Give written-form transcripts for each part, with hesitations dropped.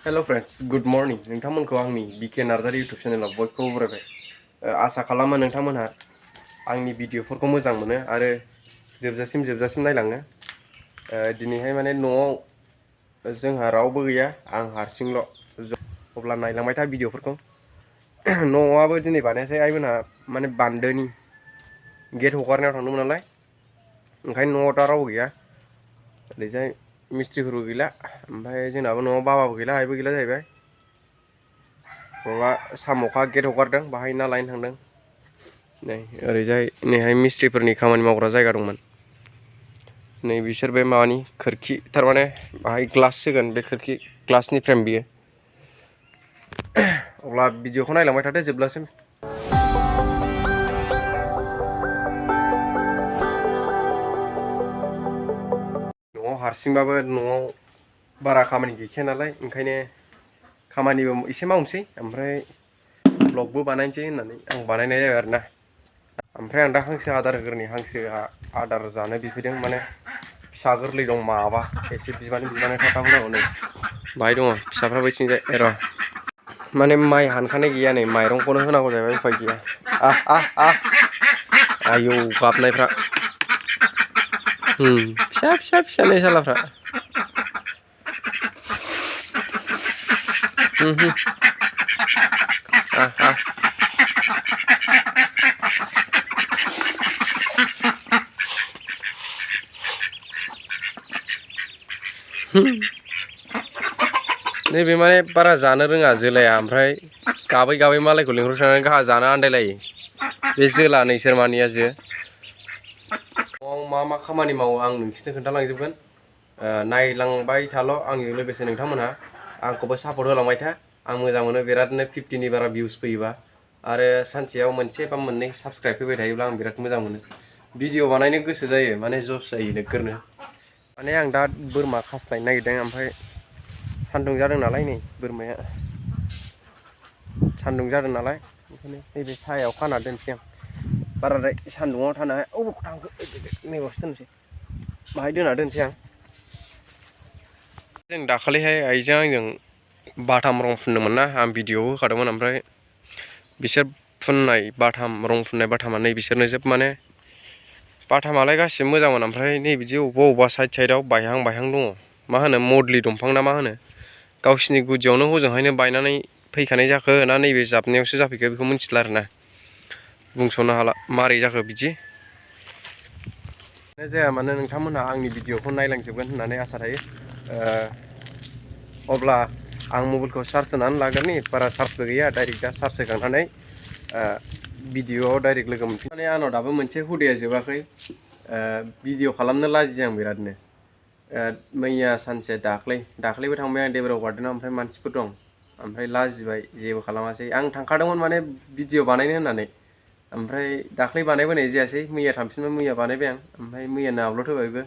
Hello friends, good morning. नोंथांमोनखौ आंनि बिके Narzary YouTube चेनेलाव बयखौबो बरायबाय। आसा खालामो नोंथांमोनहा आंनि भिडिअफोरखौ मोजां मोनो आरो जोबजासिम नायलाङो। दिनैहाय माने न'आव जोंहा रावबो गैया, आं हारसिंल'। अब्ला नायलांबाय था भिडिअफोरखौ। न'आबो दिनै बानायासै, आइमोनहा माने बान्दोनि गेट हगारनायाव थांदोंमोन नालाय, ओंखायनो न'आव दा रावबो गैया। ओरैजाय मिस्ट्रिफोरबो गैला, ओमफ्राय जोंनाबो न'आव बाबाबो गैला, आइबो गैला जाहैबाय। माबा साम'खा गेट हगारदों, बाहाय ना लायनो थांदों। नै ओरैजाय नैहाय मिस्ट्रिफोरनि खामानि मावग्रा जायगा दंमोन। नै बिसोर बे माबानि खोरखि, थारमाने बाहाय ग्लास होगोन, बे खोरखि ग्लासनि फ्रेम बियो। अब्ला भिडिअखौ नायलांबाय थादो जोबजासिम। न'आव हारसिंबाबो न'आव बारा खामानि गैखाया नालाय, ओंखायनो खामानिबो एसे मावनोसै, ओमफ्राय ब्लगबो बानायनोसै होननानै आं बानायनाय जाबाय आरोना। ओमफ्राय आं दा हांसो आदार होग्रोनि, हांसोआ आदार जानो बिफैदों, माने फिसा गोरलै दं माबा, एसे बिबानो थाब होनांगौ। नै बाहाय दङ फिसाफ्राबो इथिंजाय। र' माने माइ हानखानाय गैया, नै माइरंखौनो होनांगौ जाहैबाय, उफाय गैया। आयौ गाबनायफ्रा फिसा नै सालाफ्रा। नैबे माने बारा जानो रोङा जोलाया, ओमफ्राय गाबै मालायखौ लिंहरबाय थानानै गाहा जानो आन्दायलायो। बे जोला नोंसोर मानिया जो। न'आव मा खामानि मावो आं नोंसिनो खोन्थालांजोबगोन। नायलांबाय थाल' आंजों लोगोसे नोंथांमोनहा, आंखौबो सापर्ट होलांबाय था। आं मोजां मोनो बिरादनो 50नि बारा भिउस फैयोबा, आरो सानसेयाव मोनसे बा मोननै साबस्क्राइब फैबाय थायोब्ला आं बिराद मोजां मोनो। भिडिअ बानायनो गोसो जायो, माने जस जायो नोगोरनो। माने आं दा बोरमा खास्लायनो नागिरदों, ओमफ्राय सान्दुं जादों नालाय, नै बोरमाया सान्दुं जादों नालाय, ओंखायनो नैबे सायाव खाना दोनसै आं। बाराद्राय सान्दुङाव थानो हाया। अबाव थांखो, नैबावसो दोनसै, बाहाय दोनना दोनसै आं। जों दाखालिहाय आइजों आंजों बाथाम रं फुनदोंमोन ना, आं भिडिअआव होखादोंमोन। ओमफ्राय बिसोर फुननाय बाथाम रं फुननाय बाथामा नै बिसोरनो जोब, माने बाथामालाय गासिबो मोजांमोन, ओमफ्राय नै बिदि अबेबा साइडआव बायहां दङ। मा होनो मदलि दंफां ना मा होनो, गावसिनि गुदियावनो हजोंहायनो बायनानै फैखानाय जाखो ना नैबे जाबनायावसो जाफैखो बेखौ मिथिला आरोना, बुंस'नो हाला मारै जाखो बिदि। जाया मानो नोंथांमोनहा आंनि भिडिअखौ नायलांजोबगोन होननानै आसा थायो। अब्ला आं मबाइलखौ चार्ज होनानै लाग्रोनि, बारा चार्जबो गैया। डाइरेक्ट दा चार्ज होखांनानै भिडिअआव डाइरेक्ट लोगो मोनफिन। माने आंनाव दाबो मोनसे हुदाया जोबाखै, भिडिअ खालामनो लाजियो आं बिरादनो। मैया सानसे दाख्लैबो थांबाय आं देबराव गार्डेनाव, ओमफ्राय मानसिफोर दं, ओमफ्राय लाजिबाय, जेबो खालामासै। आं थांखादोंमोन माने भिडिअ बानायनो होननानै, ओमफ्राय दाख्लै बानायबोनाय जायासै, मैया थांफिनबा मैया बानायबाय आं, ओमफ्राय मैयानो आपल'ड होबायबो।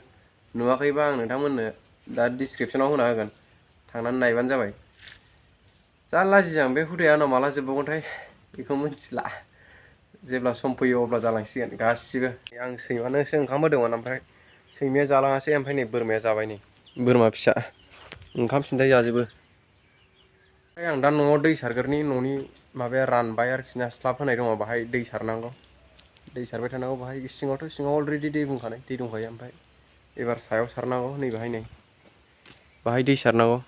नुवाखैबा आं नोंथांमोननो दा डिसक्रिपसनाव होना होगोन, थांनानै नायबानो जाबाय। जा लाजियो आं, बे हुदाया आंनाव माला जोबबावगोनथाय बेखौ मिथिला। जेब्ला सम फैयो अब्ला जालांसिगोन गासिबो। आं सैमानोसो ओंखाम होदोंमोन, ओमफ्राय सैमाया जालाङासै, ओमफ्राय नै बोरमाया जाबाय। नै बोरमा फिसा ओंखाम सिन्थाय जाजोबो। ओमफ्राय आं दा न'आव दै सारग्रोनि, न'नि माबाया रानबाय आरोखि ना, स्लाब होनाय दङ, बाहाय दै सारनांगौ, दै सारबाय थानांगौ। बाहाय सिङाव अलरेडि दै दंखायो, ओमफ्राय एबार सायाव सारनांगौ। नै बाहाय दै सारनांगौ।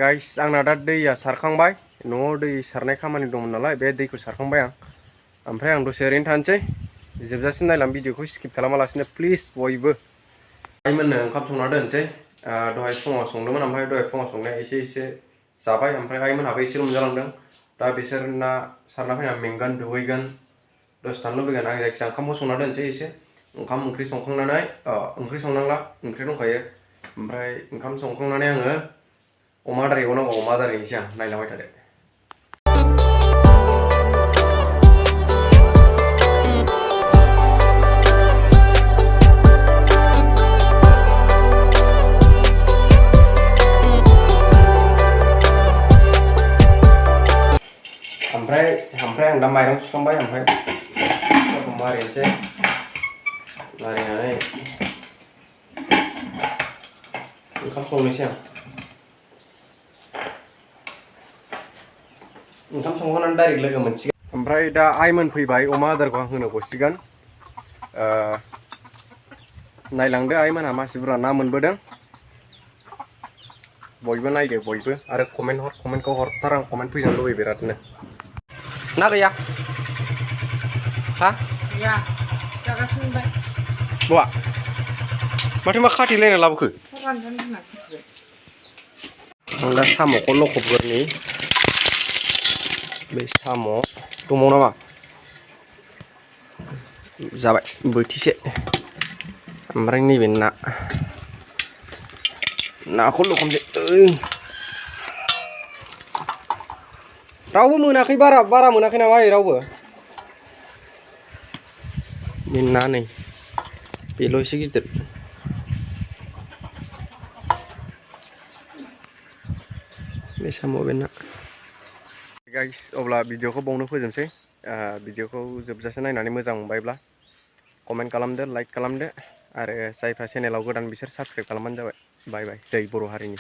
गाइस, आंना दा दैया सारखांबाय। न'आव दै सारनाय खामानि दंमोन नालाय, बे दैखौ सारखांबाय आं। ओमफ्राय आं दसे ओरैनो थानोसै, जोबजासिम नायलां, भिडिअखौ स्किप खालामालासिनो प्लिज बयबो। आइमोननो ओंखाम संना दोनसै। दहाय फुङाव संदोंमोन, ओमफ्राय दहाय फुङाव संनाया एसे जाबाय, ओमफ्राय आइमोनहाबो एसे मोनजालांदों। दा बिसोर ना सारना फैना मेंगोन दुगैगोन दसे थानो लुबैगोन आं जायखिजाया ओंखामखौ संना दोनसै एसे ओंखाम ओंख्रि संखांनानै ओंख्रि संनांला ओंख्रि दंखायो ओमफ्राय ओंखाम संखांनानै आङो अमा आदार एवनांगौ अमा आदार एवनोसै आं नायलांबाय थादो ओमफ्राय आं दा माइरं सुखांबाय ओमफ्राय मारिनोसै मारिनानै ओंखाम संनोसै आं ओंखाम संखांनानै डाइरेक्ट लोगो मोनसिगोन ओमफ्राय दा आइमोन फैबाय अमा आदारखौ आं होनो गसिगोन नायलांदो आइमोनहा मासे बुरजा ना मोनबोदों बयबो नायदो बयबो आरो कमेन्टखौ हरथार आं कमेन्ट फैजानो लुबैयो बिरादनो ना गैया हा गैया जागासिनो बाय बहा माथो मा खाथेलायना लाबोखो आं दा साम'खौ लखबग्रोनि बे साम' दंबावो नामा जाबाय बोथिसे ओमफ्राय नैबे नाखौ लखबनोसै रावबो मोनाखै बारा मोनाखै नामा रावबो बे ना नै बेल' एसे गिदिर बे साम' बे ना गाइस अब्ला भिडिअखौ बावनो फोजोबसै भिडिअखौ जोबजासे नायनानै मोजां मोनबायब्ला कमेन्ट खालामदो लाइक खालामदो आरो जायफ्रा चेनेलाव गोदान बिसोर साबस्क्राइब खालामबानो जाबाय बाय बाय जै बर' हारिनि